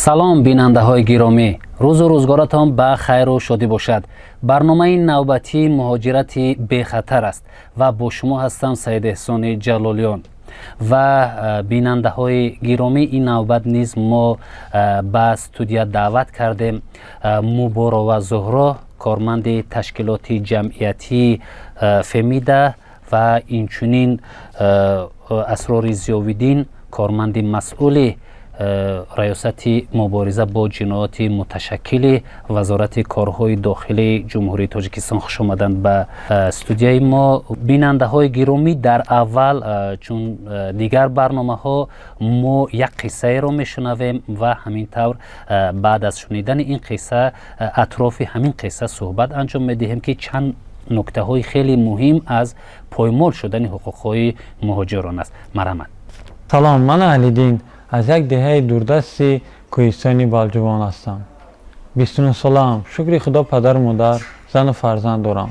Салом, бинандаҳои гиромӣ, рӯзу рӯзгоратон ба хайру шодӣ бошад. Барномаи навбатии «Муҳоҷирати бехатар» аст ва бо шумо ҳастам Саид Эҳсони Ҷалолиён. Ва бинандаҳои гиромӣ, ин навбат низ мо ба студия даъват кардем Муборова Зуҳро, корманди ташкилоти ҷамъиятии «Фемида», ва инчунин Асрори Зиёвиддин, корманди масъули раёсати мубориза бо ҷинояти муташаккили Вазорати корҳои дохилии Ҷумҳурии Тоҷикистон. Хуш омаданд ба студияи мо. Бинандаҳои гиромӣ, дар аввал, чун дигар барномаҳо, мо як қиссаеро мешунавем ва ҳамин тавр баъд аз шунидани ин қисса атрофи ҳамин қисса суҳбат анҷом медиҳем, ки чанд нуктаҳои хеле муҳим аз поймол шудани ҳуқуқҳои муҳоҷирон аст. Марҳамат. Салом, ман Аҳлиддин, аз як деҳаи дурдасти кӯҳистони Балҷувон ҳастам. 29 солаам. Шукри Худо, падару модар, зану фарзанд дорам.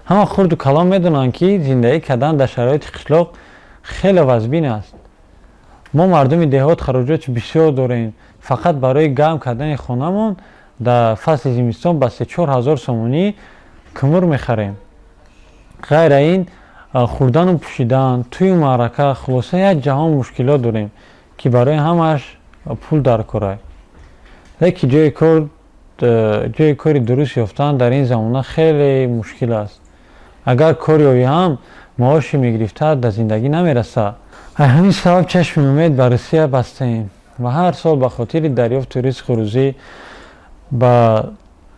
Ҳама хурду калон медонанд, ки зиндагӣ кардан дар шароити қишлоқ хеле вазбин аст. Мо, мардуми деҳот, хароҷоти бисёр дорем. Фақат барои гарм кардани хонамон дар фасли зимистон ба 3-4 ҳазор сомонӣ кӯмур мехарем. Ғайра ин, хӯрдану пӯшидан, тӯю маърака, хулоса, як ҷаҳон мушкилот дорем, ки барои ҳамааш пул дар корай. Лекин ҷои кори дуруст ёфтан дар ин замона хеле мушкил аст. Агар кор ёбӣ ҳам, маоши мегирифта дар зиндагӣ намерасад. Аз ҳамин сабаб чашми умед ба Русия бастаем ва ҳар сол ба хотири дарёфти ризқу рӯзӣ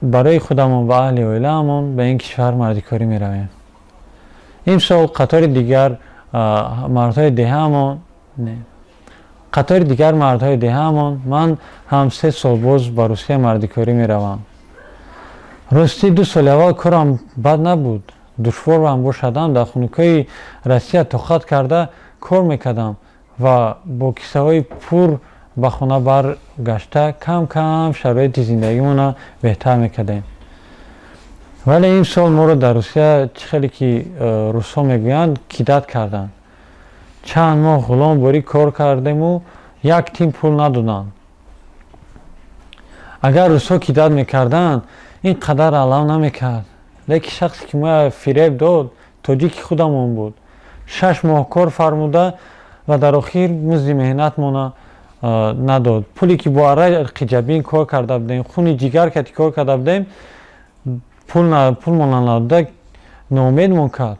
барои худамон ва аҳли оилаамон ба ин кишвар мардикорӣ меравем. Имсол қатори дигар мардҳои деҳаамон, қатори дигар мардҳои деҳаамон, ман ҳам 3 сол боз ба Русия мардикорӣ меравам. Ростӣ, 2 соли аввал корам бад набуд. Душворам бошадам, дар хунукҳои Россия тоқат карда кор мекардам ва бо киссаҳои пур ба хона баргашта, кам кам шароити зиндагимонро беҳтар мекардем. Вале имсол моро дар Русия, чӣ хеле ки русҳо мегӯянд, кидать карданд. Чанд моҳ ғуломворӣ кор кардему як тин пул надоданд. Агар русҳо кидать мекарданд, ин қадар алам намекард. Лекин шахсе, ки моя фиреб дод, тоҷики худамон буд. 6 моҳ кор фармуда ва дар охир музди меҳнатмона надод. Пуле, ки бо арақи ҷабин кор карда будем, хуни ҷигар кати кор карда будем, пулмона надода, ноумедмон кард.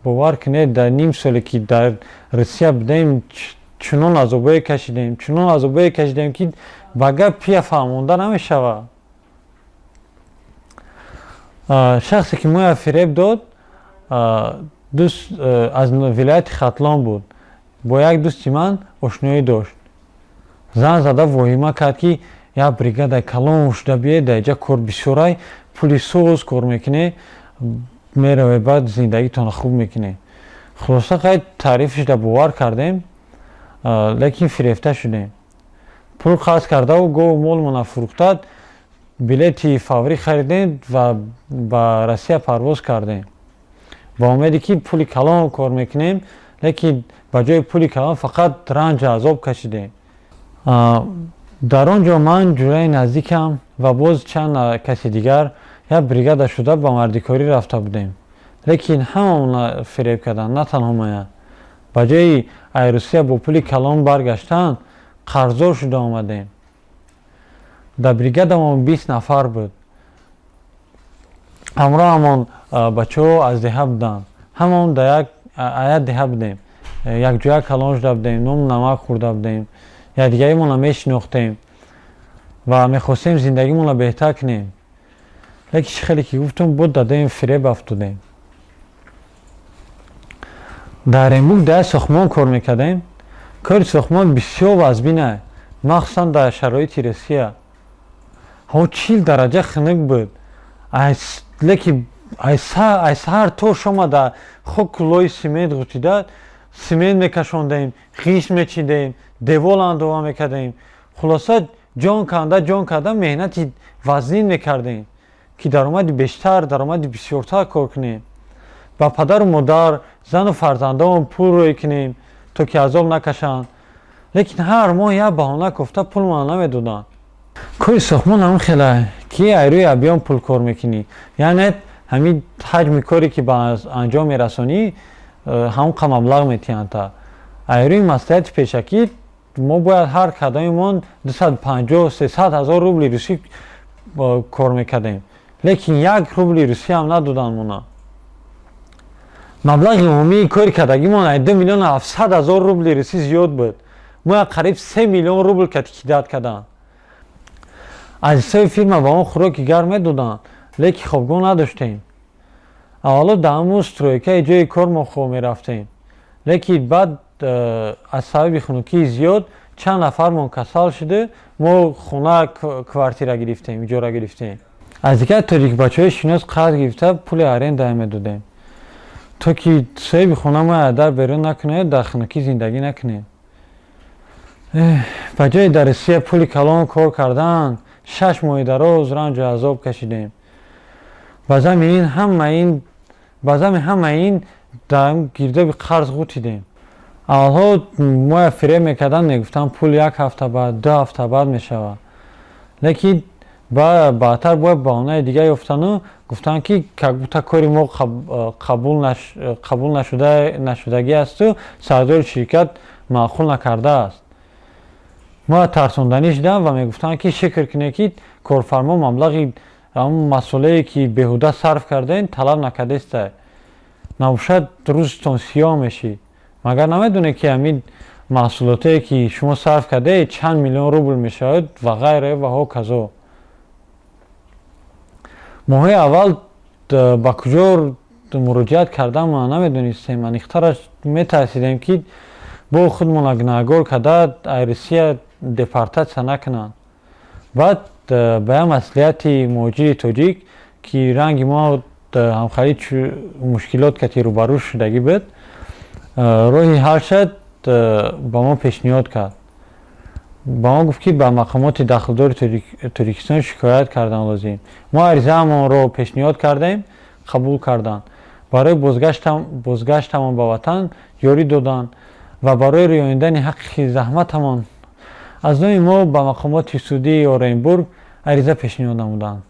Бовар кунед, дар ним соле, ки дар Русия будем, чунон азобое кашидем, чунон азобое кашидем, ки ба гап пия фаҳмонда намешавад. Шахсе, ки моя фиреб дод, дӯст аз вилояти Хатлон буд. Бо як дӯсти ман ошноӣ дошт. Зан зада воҳима кард, ки як бригадаи калон шуда биед, дар иҷа кор бисёрай, пули соз кор мекунед, меравед, баъд зиндагитонро хуб мекунед. Хулоса, қайд таърифашда бовар кардем, лекин фирефта шудем. Пул қарз кардаву гову молмона фурӯхтад, билети фаврӣ харидем ва ба Россия парвоз кардем, ба умеде ки пули калон кор мекунем. Лекин ба ҷои пули калон фақат ранҷу азоб кашидем. Дар он ҷо ман, ҷураи наздикам ва боз чанд каси дигар як бригада шуда ба мардикорӣ рафта будем. Лекин ҳамаона фиреб карданд, на танҳо мая. Ба ҷои ай Русия бо пули калон баргаштан, қарздор шуда омадем. Дар бригадамон 20 нафар буд. Ҳамроҳамон бачаҳо аз деҳа буданд. Ҳамаон дар як деҳа будем, якҷоя калон шуда будем, нону намак хӯрда будем, якдигаримонро мешинохтем ва мехостем зиндагимонро беҳтар кунем. Лекин чӣ хеле ки гуфтум, буд, дадем фиреб афтодем. Дар Оренбург дар сохтмон кор мекардем. Кори сохтмон бисёр вазбин, махсусан дар шароити Русия. Ҳаво 40 дараҷа хунук буд, лекин ай саҳар то шома дар хоку лои симент ғутида симент мекашондем, хишт мечидем, девол андова мекардем. Хулоса, ҷон канда, ҷон канда меҳнати вазнин мекардем. Ки даромади бештар, даромади бисёртар кор кунем, ба падару модар, зану фарзандон пул рӯй кунем, то ки азоб накашанд. Лекин ҳар моҳ як баҳона кофта пулмона намедоданд. Кори сохтмон ҳамин хела, ки айрӯи объём пул кор мекунӣ, яъне ҳамин ҳаҷми коре, ки ба анҷом мерасонӣ, ҳамон қа маблағ метиҳанд. Та айрӯи маслиҳати пешакӣ мо бояд ҳар кадомимон 250-300 ҳазор рубли русӣ кор мекардем, лекин як рубли русӣ ҳам надоданд мона. Маблағи умумии кори кардагимон ай 2 700 000 рубли русӣ зиёд буд. Мо қариб 3 миллион рубл кати кидать карданд. Аз ҳисоби фирма ба мо хӯроки гарм медоданд, лекин хобгоҳ надоштем. Аввало дар ҳамун стройкаи ҷои кор мо хоб мерафтем, лекин баъд аз сабаби хунукии зиёд чанд нафармон касал шуда, мо хона, квартира гирифтем, иҷора гирифтем. Аз дигар тоҷикбачаҳои шинос қарз гирифта, пули аренда медодем, то ки соҳиби хона мо дар берун накунад, дар хунукӣ зиндагӣ накунем. Ба ҷои дар Русия пули калон кор кардан, 6 моҳи дароз ранҷу азоб кашидем. Ба зами ҳама ин дар гирдоби қарз ғутидем. Аввалҳо моя фиреб мекарданд, мегуфтанд, пул як ҳафта баъд, 2 ҳафта баъд мешавад, лекин баъдтар бояд баҳонаи дигар ёфтану гуфтанд, ки как будто кори мо қабул нашудагӣ асту сардори ширкат маъқул накардааст. Моя тарсонданӣ шуданд ва мегуфтанд, ки шукр кунед, ки корфармо маблағи ҳамн масолее, ки беҳуда сарф кардем, талаб накардеста, набошад, рӯзтон сиёҳ мешид. Магар намедонед, ки ҳамин маҳсулотое, ки шумо сарф кардаед, чанд миллион рубл мешавад, ва ғайра ва ҳоказо. Моҳои аввал ба куҷо муроҷиат кардан ма намедонистем. Аниқтараш, метарсидем, ки бо худмона гунаҳгор карда, ай Русия депортатсия накунанд. Баъд ба як маслиҳати муҳоҷири тоҷик, ки ранги мо ҳамхелӣ мушкилот кати рӯбарӯ шудагӣ буд, роҳи ҳал шад ба мо пешниҳод кард. Ба мо гуфт, ки ба мақомоти дахлдори Тоҷикистон шикоят кардан лозим. Мо аризаамонро пешниҳод кардем, қабул карданд, барои бозгаштамон ба ватан ёрӣ доданд ва барои риёнидани ҳаққи заҳматамон аз номи мо ба мақомоти судии Оренбург ариза пешниҳод намуданд.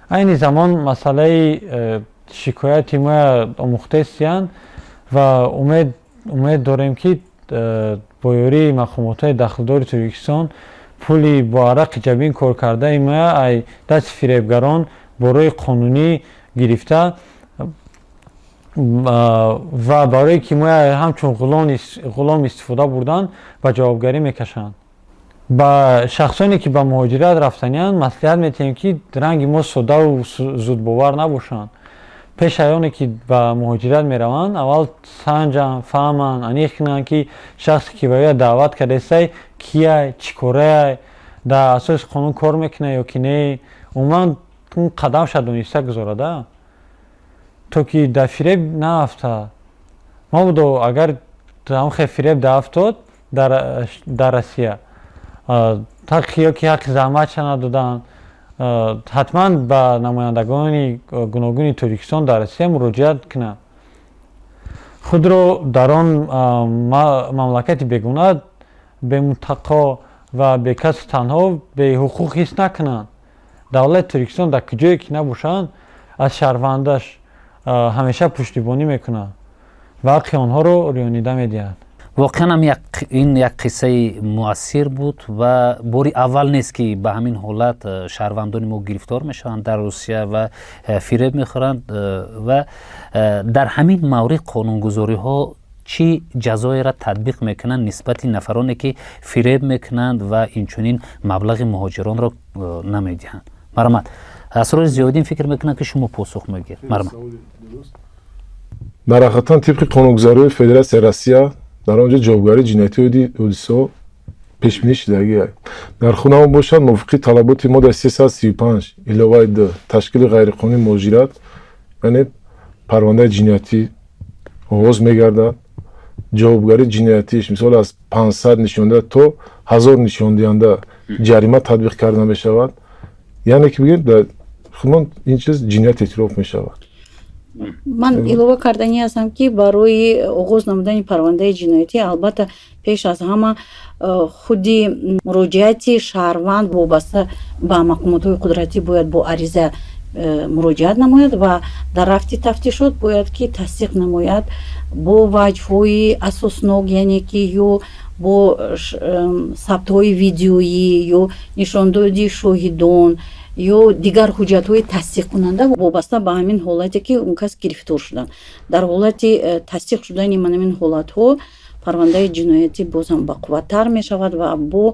Айни замон масъалаи шикояти моя омӯхтаистиянд ва умед дорем, ки бо ёрии мақомотҳои дахлдори Тоҷикистон пули бо арақи ҷабин коркардаи моя ай дасти фиребгарон бо роҳи қонунӣ гирифта ва барое ки моя ҳамчун ғулом истифода бурданд, ба ҷавобгарӣ мекашанд. Ба шахсоне, ки ба муҳоҷират рафтаниянд, маслиҳат метиҳем, ки ранги мо соддаву зудбовар набошанд. Пеш аз оне ки ба муҳоҷират мераванд, аввал санҷанд, фаҳманд, аниқ кунанд, ки шахсе, ки ба ӯя даъват кардастай, кияй, чӣ кораяй, дар асоси қонун кор мекунад ё ки не. Умуман, қадамша дониста гузорада, то ки дар фиреб наафтад. Мабодо агар ҳамхел фиреб дарафтод дар Россия, ҳаққи ё ки ҳаққи заҳматша надоданд, ҳатман ба намояндагони гуногуни Тоҷикистон дар Россия муроҷиат кунанд. Худро дар он мамлакати бегуна, бемунтақо ва бекасу танҳо, беҳуқуқ ҳис накунанд. Давлати Тоҷикистон дар куҷое ки набошанд, аз шаҳрвандаш ҳамеша пуштибонӣ мекунад ва ҳаққи онҳоро риёнида медиҳад. Воқеан ҳам ин як қиссаи муассир буд ва бори аввал нест, ки ба ҳамин ҳолат шаҳрвандони мо гирифтор мешаванд дар Русия ва фиреб мехӯранд. Ва дар ҳамин маврид қонунгузориҳо чӣ ҷазоеро татбиқ мекунанд нисбати нафароне, ки фиреб мекунанд ва инчунин маблағи муҳоҷиронро намедиҳанд? Марҳамат, Асрори Зиёддин, фикр мекунам, ки шумо посух мегиред. Марҳамат. Дар ҳақиқатан, тибқи қонунгузориҳои Федератсияи Россия, дар он ҷо ҷавобгарии ҷиноятии ҳодисаҳо пешбинӣ шудагӣ. Дар хунамо бошад, мувофиқи талаботи моддаи 335 иловаи 2, ташкили ғайриқонунии муҳоҷират, яъне парвандаи ҷиноятӣ оғоз мегардад. Ҷавобгарии ҷиноятиш, мисол, аз 500 нишондиҳанда то 1000 нишондиҳанда ҷарима татбиқ карда мешавад. Яъне ки бигӯем, дар Худмон ин чиз ҷиноят эътироф мешавад. Ман илова карданӣ ҳастам, ки барои оғоз намудани парвандаи ҷиноятӣ, албатта, пеш аз ҳама худи муроҷиати шаҳрванд вобаста ба мақомотҳои қудратӣ бояд бо ариза муроҷиат намояд ва дар рафти тафтишот бояд ки тасдиқ намояд бо ваҷҳҳои асоснок, яъне ки ё бо сабтҳои видеоӣ, ё нишондоди шоҳидон, ё дигар ҳуҷҷатҳои тасдиқкунанда вобаста ба ҳамин ҳолате, ки он кас гирифтор шуданд. Дар ҳолати тасдиқ шудани ман ҳамин ҳолатҳо парвандаи ҷиноятӣ боз ҳам бақувваттар мешавад ва бо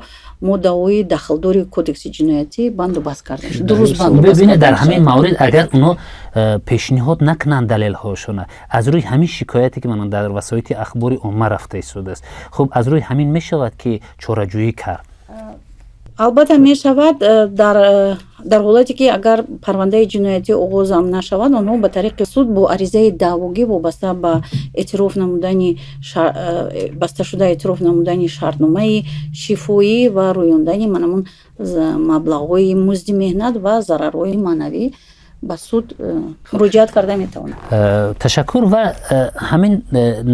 моддаҳои дахлдори Кодекси ҷиноятӣ банду баст карда дуруст. Бибинед, дар ҳамин маврид агар оно пешниҳод накунанд далелҳошона, аз рӯи ҳамин шикояте, ки мана дар васоити ахбори омма рафта истодааст, хуб, аз рӯи ҳамин мешавад, ки чораҷӯӣ кард? Албатта, мешавад. Дар ҳолате, ки агар парвандаи ҷиноятӣ оғозам нашавад, онҳо ба тариқи суд бо аризаи даъвогӣ вобаста ба эътироф намудани басташуда эътироф намудани шартномаи шифоӣ ва рӯёндани манамун маблағҳои музди меҳнат ва зарарҳои маънавӣ ба суд муроҷиат карда метавонад. Ташаккур. Ва ҳамин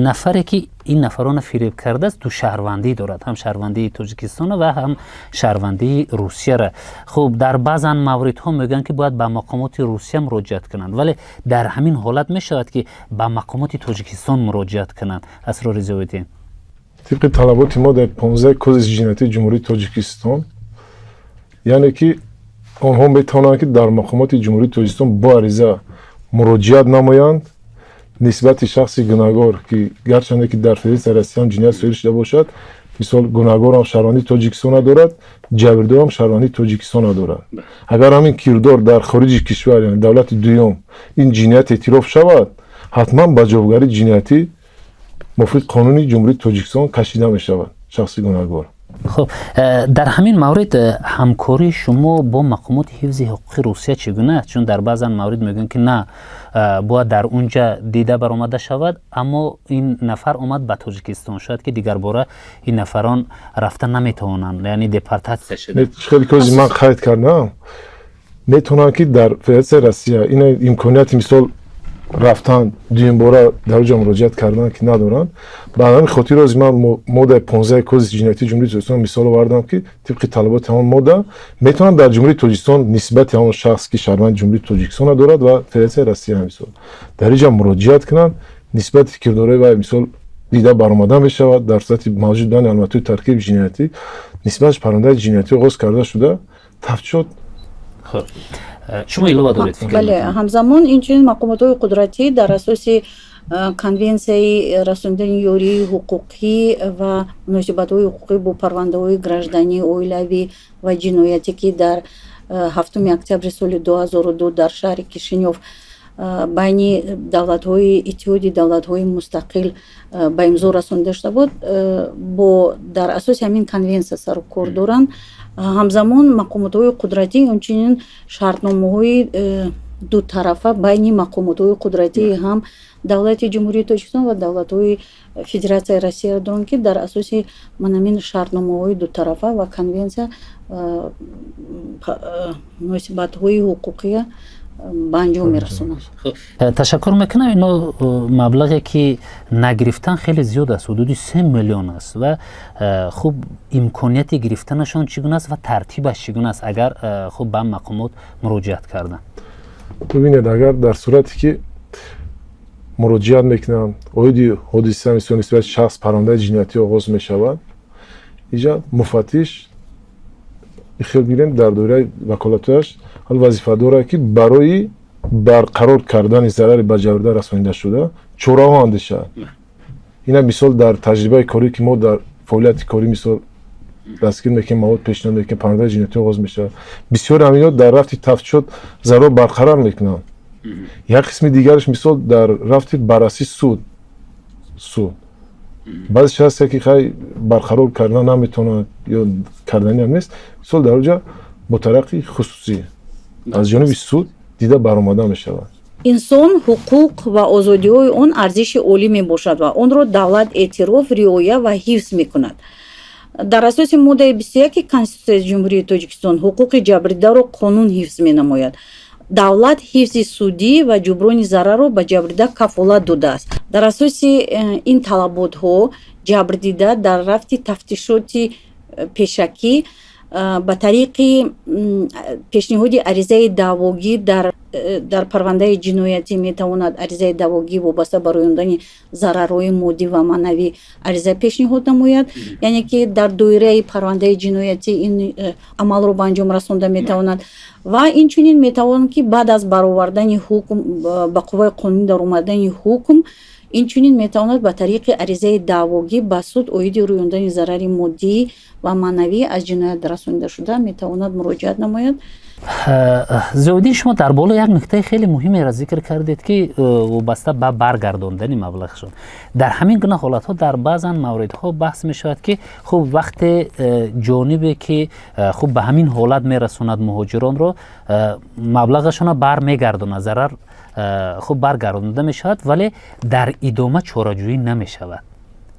нафаре, ки ин нафарона фиреб кардааст, ду шаҳрвандӣ дорад, ҳам шаҳрвандии Тоҷикистона ва ҳам шаҳрвандии Русияра. Хуб, дар баъзан мавридҳо мегӯянд, ки бояд ба мақомоти Русия муроҷиат кунанд, вале дар ҳамин ҳолат мешавад, ки ба мақомоти Тоҷикистон муроҷиат кунанд, Асрори Зиёиддин? Тибқи талаботи моддаи 15 Кодекси ҷиноятии Ҷумҳурии Тоҷикистон, яъне ки онҳо метавонанд, ки дар мақомоти Ҷумҳурии Тоҷикистон бо ариза муроҷиат намоянд нисбати шахси гунаҳгор, ки гарчанде ки дар Федератсияи Россияам ҷиноят содир шуда бошад. Мисол, гунаҳгорам шаҳрвандии Тоҷикистона дорад, ҷабрдорам шаҳрвандии Тоҷикистона дорад. Агар ҳамин кирдор дар хориҷи кишвар, яъне давлати дуюм, ин ҷиноят эътироф шавад, ҳатман ба ҷавобгарии ҷиноятӣ мувофиқи қонуни Ҷумҳурии Тоҷикистон кашида мешавад шахси гунаҳгор. Хуб, дар ҳамин маврид ҳамкории шумо бо мақомоти ҳифзи ҳуқуқи Русия чӣ гуна аст? Чун дар баъзан маврид мегӯянд, ки на, бояд дар он ҷа дида баромада шавад, аммо ин нафар омад ба Тоҷикистон, шояд ки дигарбора ин нафарон рафта наметавонанд, яъне депортатсия шуда. Хеле кози ман қайд кардам, метавонанд, ки дар Федератсияи Россия ин имконияти, мисол, рафтан дуюмбора дар ҷо муроҷиат кардан ки надоранд. Ба ҳамин хотир ози ман моддаи 15 Кодекси ҷиноятии Ҷумҳурии Тоҷикистон мисол овардам, ки тибқи талаботи ҳамон модда метавонанд дар Ҷумҳурии Тоҷикистон нисбати ҳамон шахс, ки шаҳрванди Ҷумҳурии Тоҷикистона дорад ва Федератсияи Россия, мисол, дар ин ҷа муроҷиат кунанд, нисбати кирдорҳои вай, мисол, дида баромада мешавад. Дар сурати мавҷуд будани аломатҳои таркиби ҷиноятӣ нисбаташ парвандаи ҷиноятӣ оғоз карда шуда, тафтишот. Шумо илова доред? Фикр? Бале, ҳамзамон инчунин мақомотҳои қудратӣ дар асоси конвенсияи расондани ёрии ҳуқуқӣ ва муносибатҳои ҳуқуқӣ бо парвандаҳои гражданӣ, оилавӣ ва ҷиноятӣ, ки дар 7 октябри соли 2002 дар шаҳри Кишинёв байни давлатҳои Иттиҳоди Давлатҳои Мустақил ба имзо расонида шуда буд, бо дар асоси ҳамин конвенсия сару кор доранд. Ҳамзамон мақомотҳои қудратӣ инчунин шартномаҳои дутарафа байни мақомотҳои қудратии ҳам давлати Ҷумҳурии Тоҷикистон ва давлатҳои Федератсияи Россияро доранд, ки дар асоси манамин шартномаҳои дутарафа ва конвенсия муносибатҳои ҳуқуқия ба анҷом мерасонанд. Ташаккур мекунам. Ино маблағе, ки нагирифтан, хеле зиёд аст, ҳудуди 3 миллион аст. Ва хуб, имконияти гирифтанашон чӣ гуна аст ва тартибаш чӣ гуна аст, агар хуб, ба мақомот муроҷиат кардан? Бибинед, агар дар сурате ки муроҷиат мекунанд оиди ҳодиса, мисол, нисбати шахс парвандаи ҷиноятӣ оғоз мешавад, иҷа муфаттиш ихтиёр гирем, дар доираи ваколатҳояш ҳал вазифа дорад, ки барои барқарор кардани зарари ба ҷабрдида расонидашуда чораҳо андешад. Ина, мисол, дар таҷрибаи корӣ, ки мо дар фаъолияти корӣ, мисол, дастгир мекунем, мавод пешниҳод мекунем, парвандаи ҷиноятӣ оғоз мешавад, бисёри ҳамино дар рафти тафтишот зарар барқарор мекунанд. Як қисми дигараш, мисол, дар рафти баррасӣ суд баъзеш ҳаст, ки хай, барқарор кардан наметавонад ё карданиам нест, мисол, дар оҷа бо тариқи хусусӣ аз ҷониби суд дида баромада мешавад. Инсон, ҳуқуқ ва озодиҳои он арзиши олӣ мебошад ва онро давлат эътироф, риоя ва ҳифз мекунад. Дар асоси моддаи 21 Конститутсияи Ҷумҳурии Тоҷикистон ҳуқуқи ҷабрдидаро қонун ҳифз менамояд. Давлат ҳифзи судӣ ва ҷуброни зарарро ба ҷабрдида кафолат додааст. Дар асоси ин талаботҳо ҷабрдида дар рафти тафтишоти пешакӣ ба тариқи пешниҳоди аризаи даъвогӣ дар парвандаи ҷиноятӣ метавонад аризаи даъвогӣ вобаста ба рӯёндани зарарҳои моддӣ ва маънавӣ ариза пешниҳод намояд, яъне ки дар доираи парвандаи ҷиноятӣ ин амалро ба анҷом расонда метавонад ва инчунин метавонад, ки баъд аз баровардани ҳукм, ба қувваи қонунӣ даромадани ҳукм, инчунин метавонад ба тариқи аризаи даъвогӣ ба суд оиди рӯёндани зарари моддӣ ва маънавӣ аз ҷиноят расонидашуда метавонад муроҷиат намояд. Зиёддин, шумо дар боло як нуктаи хеле муҳимеро зикр кардед, ки вобаста ба баргардондани маблағшон. Дар ҳамин гуна ҳолатҳо дар баъзан мавридҳо баҳс мешавад, ки хуб, вақте ҷонибе, ки хуб, ба ҳамин ҳолат мерасонад муҳоҷиронро, маблағашонро бармегардонад, зарар хуб, баргардонда мешавад, вале дар идома чораҷӯӣ намешавад.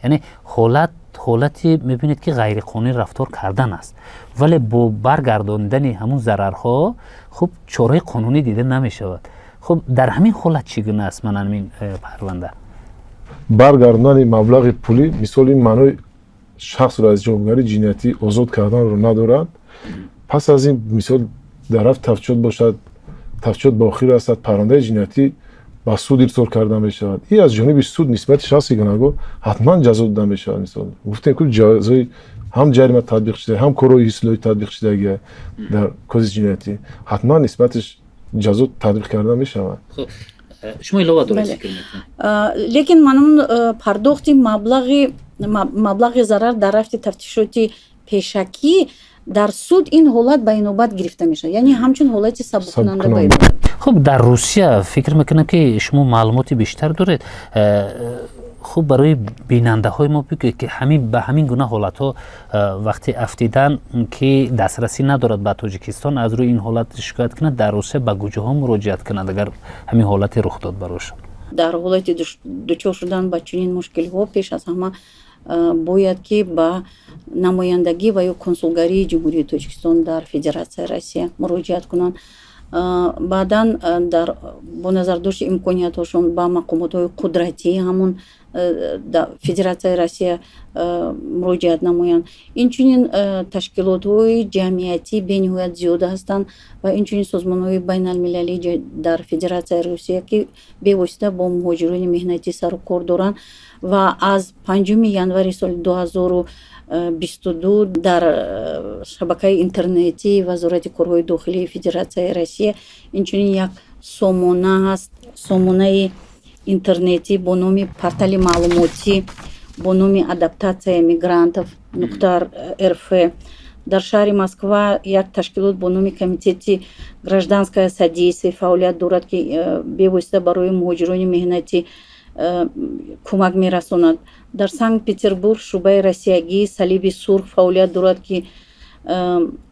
Яъне ҳолат ҳолати мебинед, ки ғайриқонунӣ рафтор кардан аст, вале бо баргардондани ҳамун зарарҳо хуб, чораи қонунӣ дида намешавад. Хуб, дар ҳамин ҳолат чӣ гуна аст ман ҳамин парванда? Баргардондани маблағи пулӣ, мисол, ин маънои шахсро аз ҷавобгарии ҷиноятӣ озод карданро надорад. Пас аз ин, мисол, дар рафт тафтишот бошад, тафтишот ба охир расад, парвандаи ҷиноятӣ ба суд ирсол карда мешавад. И аз ҷониби суд нисбати шахси гунаҳгор ҳатман ҷазо дода мешавад. Мисол, гуфтем, ку ҷазои ҳам ҷарима татбиқ шуда, ҳам корҳои ислоҳӣ татбиқ шудагия дар кодекси ҷиноятӣ, ҳатман нисбатиш ҷазо татбиқ карда мешавад. Шумо илова доред? Фикр лекин манун пардохти маблағи зарар дар рафти тафтишоти пешакӣ дар суд ин ҳолат ба инобат гирифта мешавад, яъне ҳамчун ҳолати сабуккунанда ба инобат. Хуб, дар Русия фикр мекунам, ки шумо маълумоти бештар доред. Хуб, барои бинандаҳои мо бигӯед, ки ба ҳамин гуна ҳолатҳо вақте афтидан, ки дастрасӣ надорад ба Тоҷикистон, аз рӯи ин ҳолат шикоят кунад, дар Русия ба куҷоҳо муроҷиат кунад, агар ҳамин ҳолате рух дод барошон? Дар ҳолати дучор шудан ба чунин мушкилҳо пеш аз ҳама бояд ки ба намояндагӣ ва ё консулгарии Ҷумҳурии Тоҷикистон дар Федератсияи Россия муроҷиат кунанд. Баъдан дар бо назардошти имкониятҳошон ба мақомотҳои қудратии ҳамун Федератсияи Россия муроҷиат намоянд. Инчунин ташкилотҳои ҷамъиятӣ бениҳоят зиёд ҳастанд ва инчунин созмонҳои байналмилалӣ дар Федератсияи Русия, ки бевосита бо муҳоҷирони меҳнатӣ сару кор доранд. Ва аз 5 январи соли 2022 дар шабакаи интернетии Вазорати корҳои дохилии Федератсияи Россия инчунин як сомона ҳаст, сомонаи интернетӣ бо номи портали маълумотӣ бо номи адаптация мигрантов.рф. Дар шаҳри Москва як ташкилот бо номи Комитети гражданское содействие фаъолият дорад, ки бевосита барои муҳоҷирони меҳнатӣ кӯмак мерасонад. Дар Санкт Петербург шӯъбаи россиягии Салиби Сурх фаъолият дорад, ки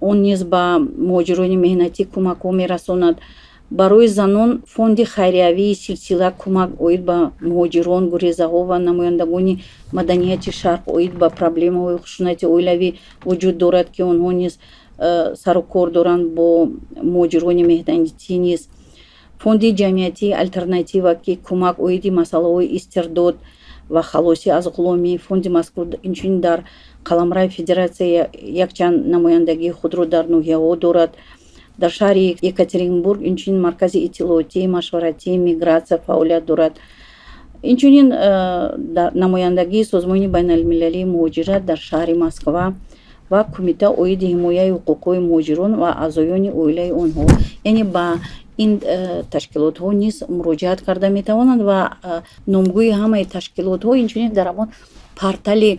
он низ ба муҳоҷирони меҳнатӣ кӯмакҳо мерасонад. Барои занон фонди хайриявии Силсила кӯмак оид ба муҳоҷирон, гурезаҳо ва намояндагони маданияти Шарқ оид ба проблемаҳои хушунати оилавӣ вуҷуд дорад, ки онҳо низ сару кор доранд бо муҳоҷирони меҳнатӣ. Низ фонди ҷамъиятии Алтернатива, ки кӯмак оиди масъалаҳои истирдод ва халосӣ аз ғуломӣ. Фонди мазкур инчунин дар қаламрави федератсия якчанд намояндагии худро дар ноҳияҳо дорад. Дар шаҳри Екатеринбург инчунин маркази иттилоотии машваратии мигратсия фаъолият дорад. Инчунин намояндагии Созмони байналмилалии муҳоҷират дар шаҳри Москва ва Кумита оиди ҳимояи ҳуқуқҳои муҳоҷирон ва аъзоёни оилаи онҳо, яъне ба ин ташкилотҳо низ муроҷиат карда метавонанд. Ва номгӯи ҳамаи ташкилотҳо инчунин дар ҳамон портали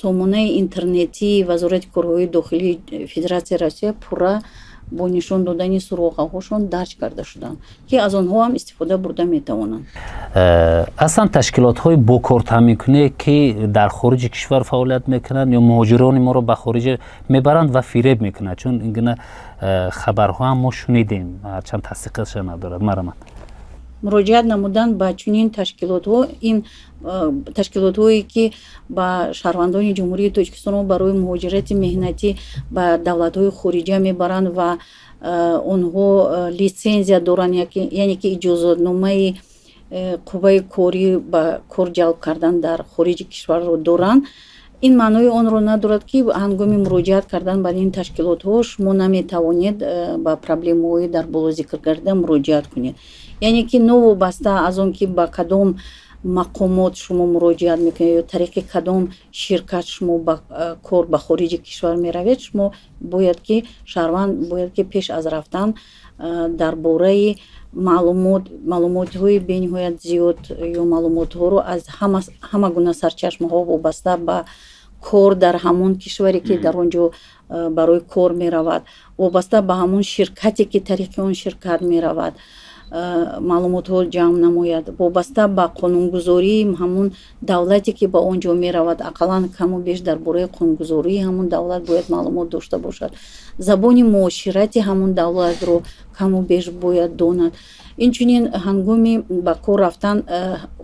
сомонаи интернетии Вазорати корҳои дохилии Федератсияи Россия пурра бо нишон додани суроғаҳошон дарҷ карда шуданд, ки аз онҳо ҳам истифода бурда метавонанд. Ҳастанд ташкилотҳои бо кор таъминкуние, ки дар хориҷи кишвар фаъолият мекунанд ё муҳоҷирони моро ба хориҷ мебаранд ва фиреб мекунанд, чун ин гуна хабарҳо ҳам мо шунидем, ҳарчанд тасдиқаша надорад. Марамад. Муроҷиат намудан ба чунин ташкилотҳо, ин ташкилотҳое, ки ба шаҳрвандони Ҷумҳурии Тоҷикистонро барои муҳоҷирати меҳнатӣ ба давлатҳои хориҷа мебаранд ва Онҳо литсензия доранд, яъне ки иҷозатномаи қувваи корӣ ба кор ҷалб кардан дар хориҷи кишварро доранд, ин маънои онро надорад, ки ҳангоми муроҷиат кардан ба ин ташкилотҳо шумо наметавонед ба проблемаҳои дар боло зикр гардида муроҷиат кунед. Яъне ки новобаста аз он ки ба кадом мақомот шумо муроҷиат мекунед ё тариқи кадом ширкат шумо ба кор ба хориҷи кишвар меравед, шумо бояд ки, шаҳрванд бояд ки пеш аз рафтан дар бораи маълумотҳои бениҳоят зиёд ё маълумотҳоро аз ҳама гуна сарчашмаҳо вобаста ба кор дар ҳамон кишваре, ки дар он ҷо барои кор меравад, вобаста ба ҳамон ширкате, ки тариқи он ширкат меравад, маълумотҳо ҷамъ намояд, вобаста ба қонунгузории ҳамон давлате, ки ба он ҷо меравад, ақаллан каму беш дар бораи қонунгузории ҳамон давлат бояд маълумот дошта бошад, забони муоширати ҳамон давлатро каму беш бояд донад. Инчунин, ҳангоми ба кор рафтан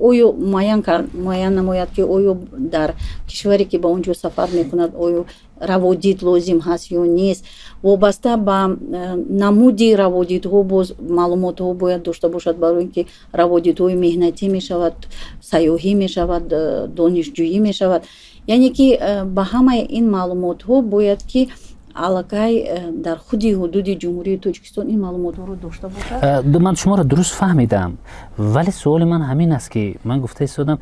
оё муайян намояд, ки оё дар кишваре, ки ба он ҷо сафар мекунад, оё раводид лозим ҳаст ё нест. Вобаста ба намуди раводидҳо боз маълумотҳо бояд дошта бошад, барои ин ки раводидҳои меҳнатӣ мешавад, сайёҳӣ мешавад, донишҷӯӣ мешавад. Яъне ки ба ҳамаи ин маълумотҳо бояд ки аллакай дар худи ҳудуди Ҷумҳурии Тоҷикистон ин маълумотҳоро дошта бошад. Ман шуморо дуруст фаҳмидам, вале суоли ман ҳамин аст, ки ман гуфта истодам,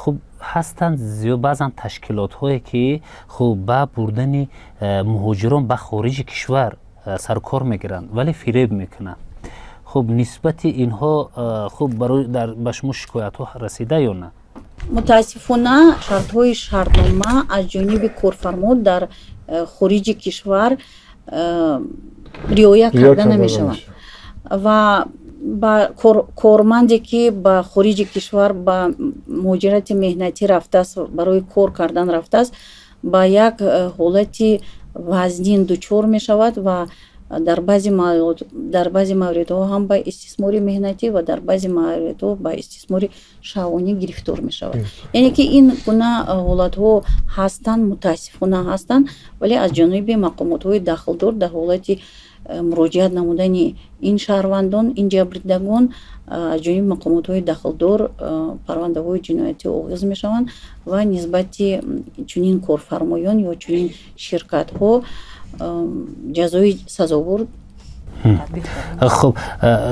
хуб, ҳастанд зиёд баъзан ташкилотҳое, ки хуб, ба бурдани муҳоҷирон ба хориҷи кишвар сарукор мегиранд, вале фиреб мекунанд. Хуб, нисбати инҳо, хуб, барои ба шумо шикоятҳо расида ё на? Мутаассифона, шартҳои шартнома аз ҷониби корфармо дар хориҷи кишвар риоя карда намешаванд ва ба корманде, ки ба хориҷи кишвар ба муҳоҷирати меҳнатӣ рафтааст, барои кор кардан рафтааст, ба як ҳолати вазнин дучор мешавад ва дар баъзе мавридҳо ҳам ба истисмори меҳнатӣ ва дар баъзе мавридҳо ба истисмори шаҳвонӣ гирифтор мешавад. Яъне ки ин гуна ҳолатҳо ҳастанд, мутаассифона ҳастанд, вале аз ҷониби мақомотҳои дахлдор дар ҳолати муроҷиат намудани ин шаҳрвандон, ин ҷабрдидагон, аз ҷониби мақомотҳои дахлдор парвандаҳои ҷиноятӣ оғоз мешаванд ва нисбати чунин корфармоён ё чунин ширкатҳо ҷазои сазовор. Хуб,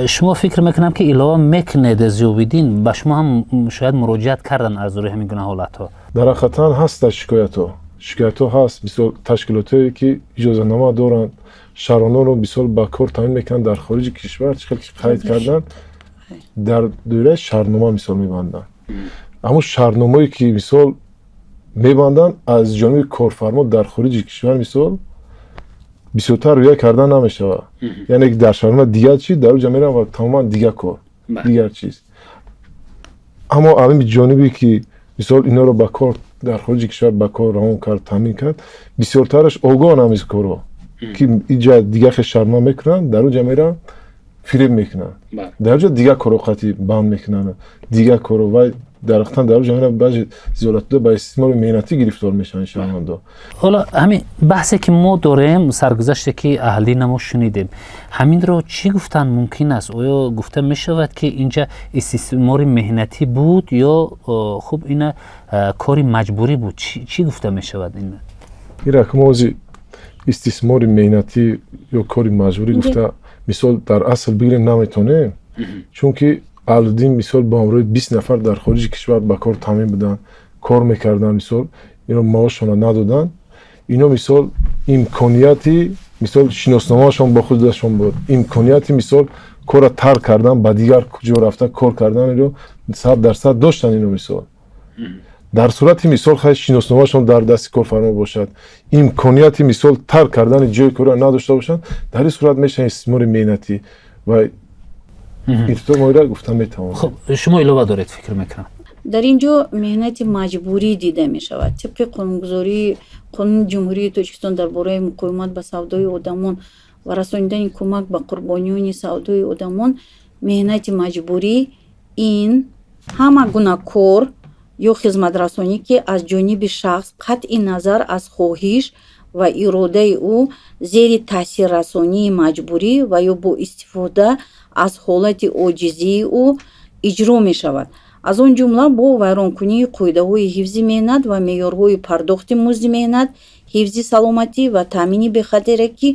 шумо, фикр мекунам, ки илова мекунед, Зиёвиддин, ба шумо ҳам шояд муроҷиат кардан аз рӯи ҳамин гуна ҳолатҳо. Дар ҳақиқатан ҳаста шикоятҳо, шикоятҳо ҳаст. Мисол, ташкилотҳое, ки иҷозатнома доранд, шаҳрвандонро мисол ба кор таъмин мекунанд дар хориҷи кишвар, чӣ хел ки қайд карданд, дар доираи шартнома мисол мебанданд. Ҳамун шартномае, ки мисол мебанданд аз ҷониби корфармо дар хориҷи кишвар, мисол бисёртар риоя кардан намешавад. Яъне дар шартнома дигар чиз, дар оҷа мераванд ва тамоман дигар кор, дигар чиз. Аммо ҳамин ҷонибе, ки мисол инҳоро ба кор дар хориҷи кишвар ба кор равон кард, таъмин кард, бисёртараш огоҳанд ҳамин корро, ки иҷа дигар хел шартнома мекунанд, дар оҷа мераванд, фиреб мекунанд, дар оҷа дигар корро қатъи банд мекунанд, дигар корро. Вай дар ҳақиқатан дар оҷа мераванд, баъзе зиёдатҳо ба истисмори меҳнатӣ гирифтор мешаванд шаҳрвандо. Ҳоло ҳамин баҳсе, ки мо дорем, саргузаште, ки аҳлина мо шунидем, ҳаминро чӣ гуфтан мумкин аст? Оё гуфта мешавад, ки инҷа истисмори меҳнатӣ буд ё, хуб, ина кори маҷбурӣ буд? Чӣ гуфта мешавад ин? Ин рақамози истисмори меҳнатӣ ё кори маҷбурӣ гуфта, мисол, дар асл бигирем, наметонем, чунки Аҳлуддин, мисол, бо ҳамроҳи 20 нафар дар хориҷи кишвар ба кор таъмин буданд, кор мекарданд. Мисол, ино маошшонро надоданд. Ино, мисол, имконияти, мисол, шиносномаашон бо худашон буд, имконияти, мисол, корро тарк кардан, ба дигар ҷо рафта кор карданро 100% доштанд. Ино, мисол, дар сурати, мисол, хай, шиносномаашон дар дасти корфармо бошад, имконияти, мисол, тарк кардани ҷои корро надошта бошанд, дар ин сурат мешавад истисмори меҳнатӣ ва интитор мо ира гуфта метавонем. Хуб, шумо илова доред, фикр мекунам. Дар ин ҷо меҳнати маҷбурӣ дида мешавад. Тибқи қонунгузории Қонуни Ҷумҳурии Тоҷикистон дар бораи муқовимат ба савдои одамон ва расонидани кӯмак ба қурбониёни савдои одамон, меҳнати маҷбурӣ ин ҳама гуна кор ё хизматрасонӣ, ки аз ҷониби шахс қатъи назар аз хоҳиш Ва иродаи ӯ зери таъсиррасонии маҷбурӣ ва ё бо истифода аз ҳолати оҷизии ӯ иҷро мешавад, аз он ҷумла бо вайронкунии қоидаҳои ҳифзи меҳнат ва меъёрҳои пардохти музди меҳнат, ҳифзи саломатӣ ва таъмини бехатаре, ки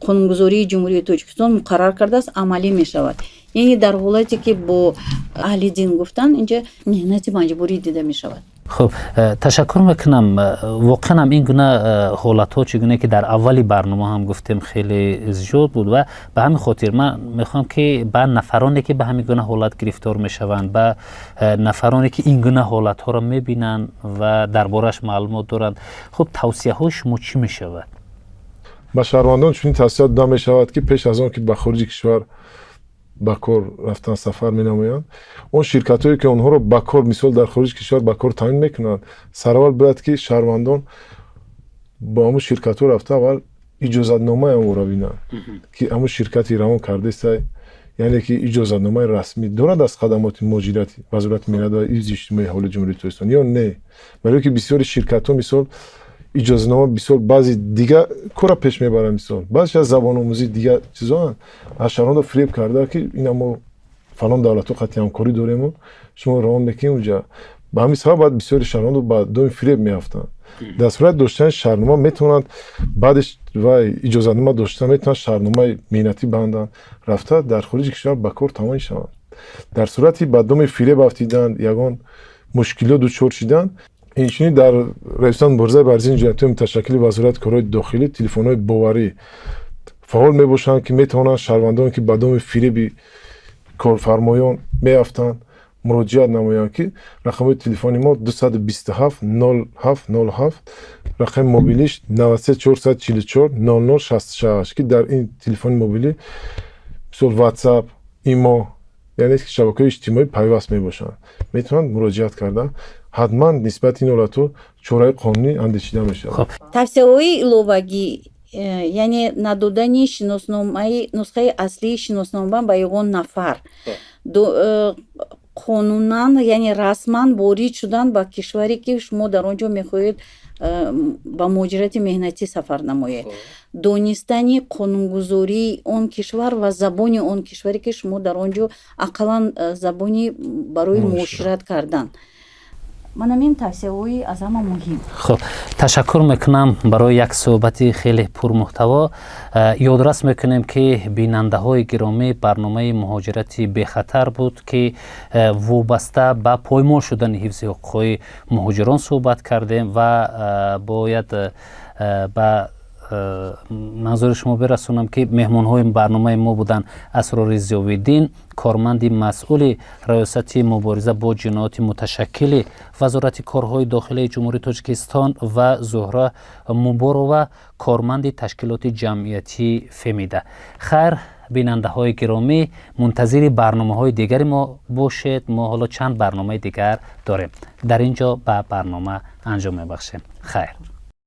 қонунгузории Ҷумҳурии Тоҷикистон муқаррар кардааст, амалӣ мешавад. Яъне дар ҳолате, ки бо аҳли дин гуфтан, инҷа меҳнати маҷбурӣ дида мешавад. Хуб, ташаккур мекунам. Воқеан ҳам ин гуна ҳолатҳо, чӣ гуна ки дар аввали барнома ҳам гуфтем, хеле зиёд буд ва ба ҳамин хотир ман мехоҳам, ки ба нафароне, ки ба ҳамин гуна ҳолат гирифтор мешаванд, ба нафароне, ки ин гуна ҳолатҳоро мебинанд ва дар борааш маълумот доранд, хуб, тавсияҳои шумо чӣ мешавад? Ба шаҳрвандон чунин тавсия дода мешавад, ки пеш аз он ки ба хориҷи кишвар ба кор рафтан сафар менамоянд, он ширкатҳое, ки онҳоро ба кор, мисол, дар хориҷи кишвар ба кор таъмин мекунанд, сараввал бояд, ки шаҳрвандон бо ҳамун ширкатҳо рафта, аввал иҷозатномаи онро бинанд, ки ҳамун ширкати равон кардестай, яъне ки иҷозатномаи расмӣ дорад аз хадамоти муҳоҷирати Вазорати меҳнат ва ҳифзи иҷтимоии аҳолии Ҷумҳурии Тоҷикистон ё не. Барое ки бисёри ширкатҳо, мисол, иҷозатнома, бисёр баъзи дига кора пеш мебаранд, мисол, баъзеш аз забономӯзӣ, дигар чизоанд, аз шаҳрвандо фиреб карда, ки ина мо фалон давлатҳо қатъи ҳамкорӣ дорему шумо равон мекунем уҷа. Ба ҳамин сабаб бояд бисёри шаҳрвандо ба доми фиреб меафтанд. Дар сурати доштани шартнома метавонанд, баъдеш вай иҷозатнома дошта, метавонанд шартномаи меҳнатӣ банданд, рафта дар хориҷи кишвар ба кор тамом шаванд. Дар сурати ба доми фиреб афтидан, ягон мушкилиҳо дучор шидан, инчунин дар Раёсати муборизаи бар зидди ҷиноятҳои муташаккили Вазорати корҳои дохилӣ телефонҳои боварӣ фаъол мебошанд, ки метавонанд шаҳрвандоне, ки ба доми фиреби корфармоён меафтанд, муроҷиат намоянд, ки рақамҳои телефони мо 227 07 07, рақами мобилиш 93 444 00 66, ки дар ин телефони мобилӣ, мисол, WhatsApp, Имо, яъне шабакаҳои иҷтимоӣ пайваст мебошанд, метавонанд муроҷиат карда, ҳатман нисбати ин ҳолатҳо чораи қонунӣ андешида мешавад. Тавсияҳои иловагӣ, яъне надодани шиносномаи, нусхаи аслии шиноснома ба ягон нафар, қонунан, яъне расман ворид шудан ба кишваре, ки шумо дар он ҷо мехоҳед ба муҳоҷирати меҳнатӣ сафар намоед, донистани қонунгузории он кишвар ва забони он кишваре, ки шумо дар он ҷо, ақаллан забони барои муошират кардан. Манам ин тавсияҳои аз ҳама муҳим. Хуб, ташаккур мекунам барои як суҳбати хеле пурмуҳтаво. Ёдрас мекунем, ки бинандаҳои гиромӣ, барномаи муҳоҷирати бехатар буд, ки вобаста ба поймол шудани ҳифзи ҳуқуқҳои муҳоҷирон суҳбат кардем ва бояд ба манзури шумо бирасонам, ки меҳмонҳои барномаи мо буданд Асрори Зиёвиддин, корманди масъули Раёсати мубориза бо ҷинояти муташаккили Вазорати корҳои дохилии Ҷумҳурии Тоҷикистон, ва Зуҳра Муборова, корманди ташкилоти ҷамъиятии Фемида. Хайр, бинандаҳои гиромӣ, мунтазири барномаҳои дигари мо бошед. Мо ҳоло чанд барномаи дигар дорем. Дар ин ҷо ба барнома анҷом мебахшем. Хайр.